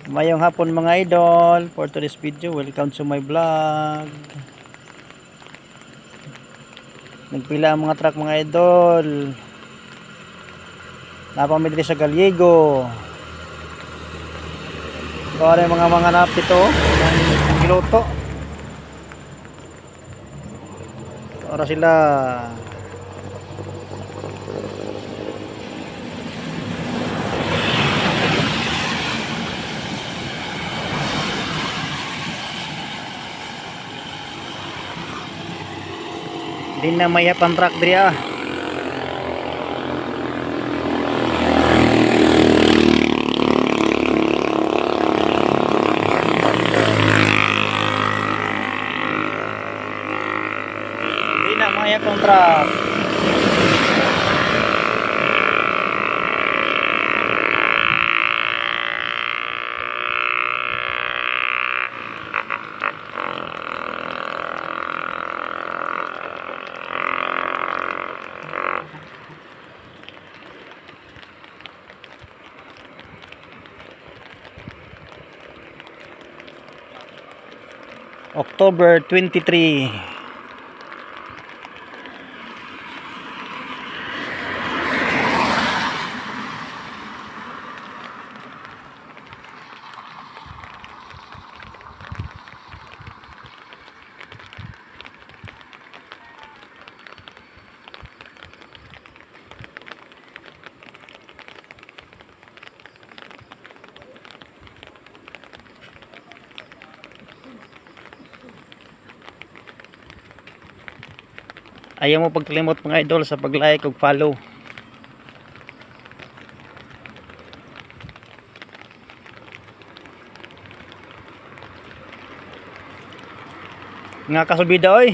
Mayong hapon, mga idol. For today's video, welcome to my vlog. Nagpila ang mga truck, mga idol. Naa pa mi diri sa Gallego. Ito yung mga napit oh. Ang giluto. Ora sila. Di na mayap ang truck diri ah. Di na mayap ang truck. October 23. Ayaw mo pagkalimot, mga idol, sa pag-like ug follow. Nga kasubida oy.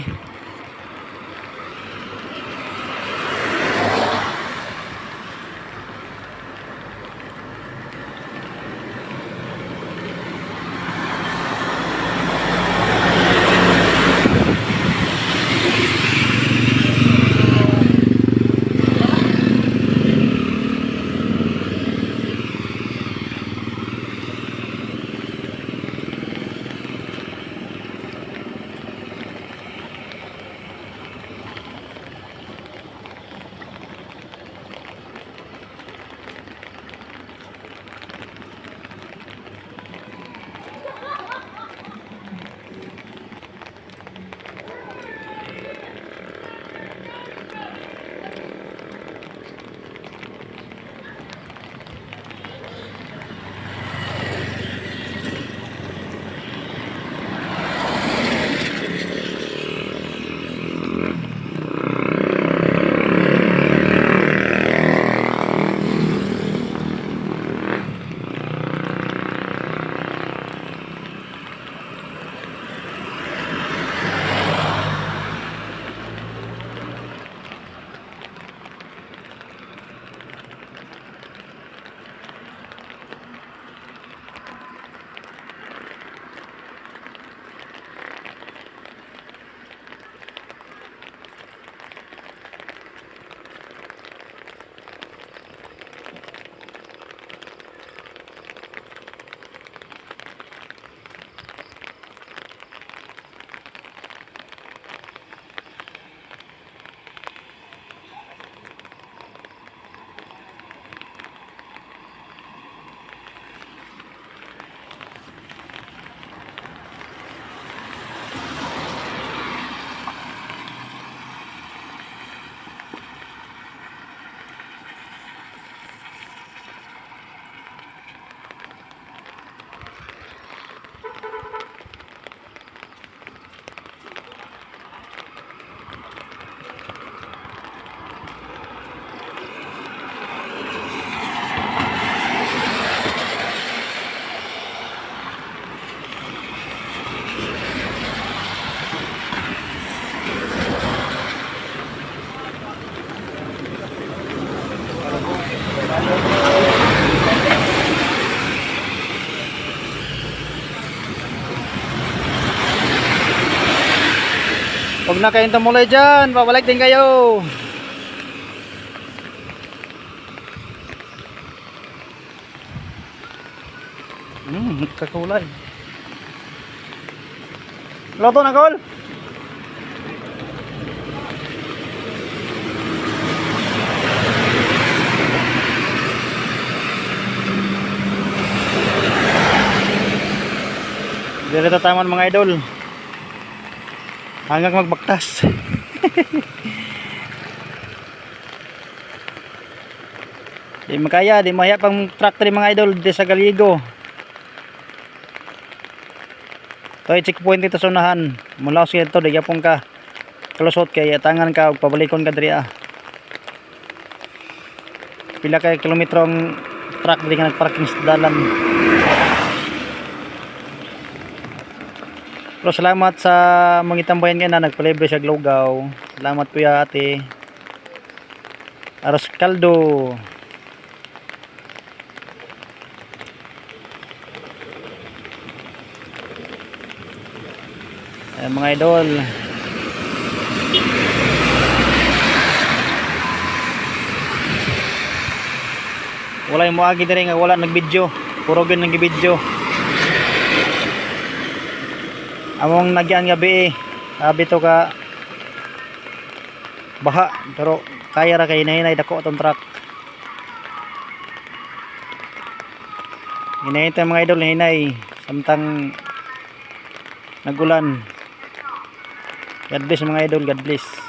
Huwag na kayong tumuloy dyan. Pabalik din kayo. Kakulay. Luto na, Kol. Direta taman, mga idol. Hanggang magbaktas. Di makaya, di maya pang truck diri, mga idol, di sa Galigo. Ito ay checkpoint dito sa unahan. Mula sa ito, di gyapon ka. Kalusot kay atangan ka ug pabalikon ka diri ah. Pila kay kilometro ang truck diri nga nagparking sa dalan. Pero salamat sa mga itambayan ngayon na nagpalibre siya lugaw. Salamat, kuya, ate. Aros kaldo. Ayan, mga idol. Wala yung moagi diri nga wala nag-video. Puro gyud nag-video. Among nagyan gabi eh. Abi to ka baha pero kaya ra kay hinay dako atong truck. Hinay tayo, mga idol, hinay samtang nagulan. God bless, mga idol, God bless.